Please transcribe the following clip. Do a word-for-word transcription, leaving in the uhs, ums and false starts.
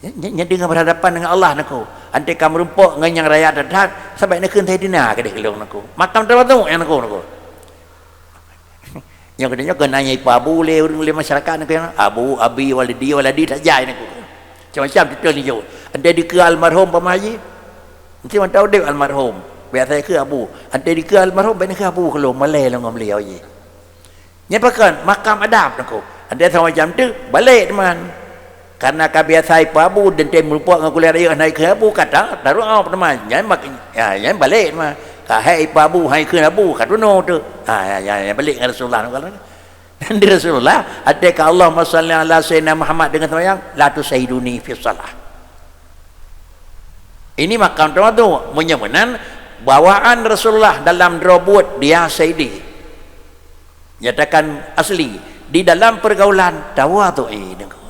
Nya, nya, nya deungon berhadapan dengan Allah, Teungku. Antée ka meurumpok ngon nyang raya that-that, sabab neukheun Saidina keudeh keu lôn, Teungku. Makam tawadhu nyan, Teungku, Teungku. Nyoe keudeh nyoe keunan nyang ipa abu lé ureuëng lé masyarakat, Teungku, nyan. Abu, abi, walidi, waladi, that jai, Teungku. Macam-macam titel nyoe. Antée dikeue almarhum pama jih. Meusti mantong udeb almarhum. Biasa keu abu. Antée dikeue almarhum, bèk neukheun abu keu lôn, malèe lôn ngon beliau jih. Nyan pakon makam adab, Teungku. Ada sama macam tu, balek teuma. Karena ka biasa ipa abu dan tem meureumpok ngon kulét rayeuk hana ikheun abu, kata taruh au teuma. Nyan mak, ya, nyan balek teuma. Ka hai ipa abu, hai ikheun abu, ka tuno tu. Ha, ya, ya, ya, balek ngon Rasulullah. Dan di Rasulullah, ada ka Allahumma salli ala sayyidina Muhammad dengan sembahyang, la tusaiduni fi salah. Ini makam tawadhu. Meunyoe meunan, bawaan Rasulullah dalam droe buet dia saidi. Nyatakan asli, di dalam pergaulan tawadhu'i, Teungku.